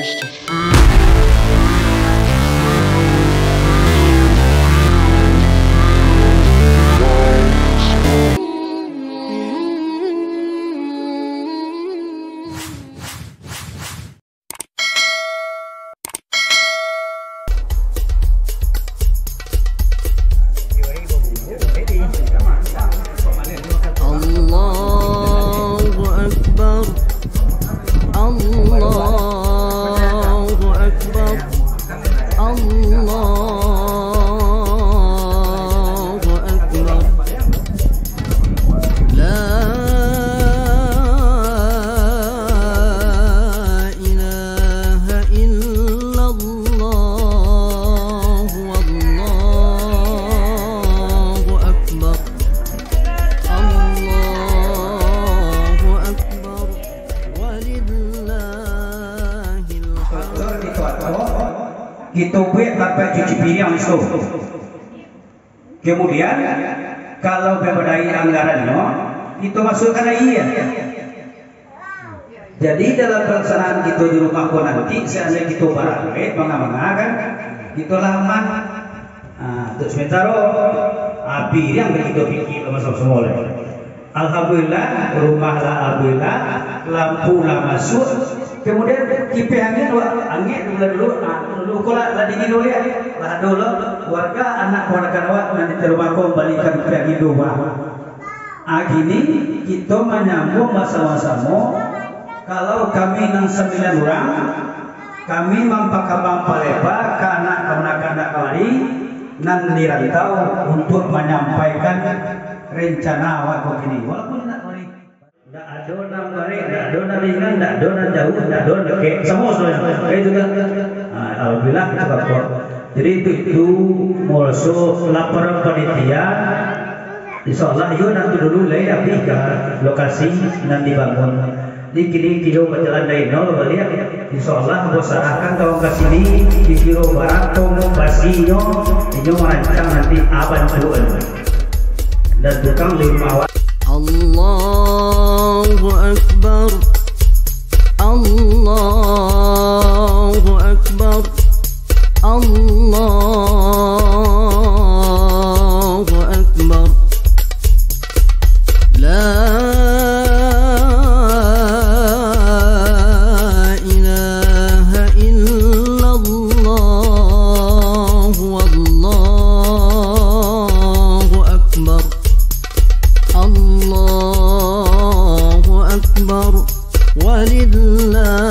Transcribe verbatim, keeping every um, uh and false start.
Allahu Akbar. Allahu Akbar. Allahu Akbar. La ilaha illallah. Allahu Akbar. Allahu Akbar. Walillahil hamd. Kito buek tampek cuci piriang di situ. Kemudian, kalau babadai anggarannyo, kito masuakkan aia. Jadi, dalam palaksanaan kito di rumah ko nanti, seandai kito barangkek, manga-manga kan, kito lah aman. Ah, tu sementaro, ah, piriang kito pikia basamo-samo lai. Alhamdulillah, rumah lah alhamdulillah, lampu lah masuak. Kemudian kipiah angin, wak, angin dulu, dulu, ah, dulu ko lah, lah dingin dulu ya. Lah ado lo, warga anak kamanakan awak nan di rumah ko balikan kipiah angin dulu, wak. Ah, kini kito manyambung basamo-samo, kalau kami nan sambilan urang, kami mampakambang palebar ka anak kamanakan kamari, nan di rantau untuak manyampaikan rencana awak ko kini. Walaupun indak kamari. Ndak ado nan barek, ndak ado nan ringan, ndak ado nan jauah, ndak ado nan dakek. Samo sajo. Kayak itu kan. Ah, alhamdulillah, itu kan. Jadi itu, itu maraso laporan panitia. Insyaallah, iyo nanti dulu lai abih ka lokasi nan dibangun. Di kini kiro bajalan dari nol baliak. Insyaallah, ambo sarahkan ka urang ka sini, dikiro barapo basinyo, inyo marancang nanti aban tuan. Dan tukang di rumah awak. Allahu Akbar. Allahu Akbar. Allahu Akbar. La ilaha illallah. Allahu Akbar. Allahu Akbar. Walillah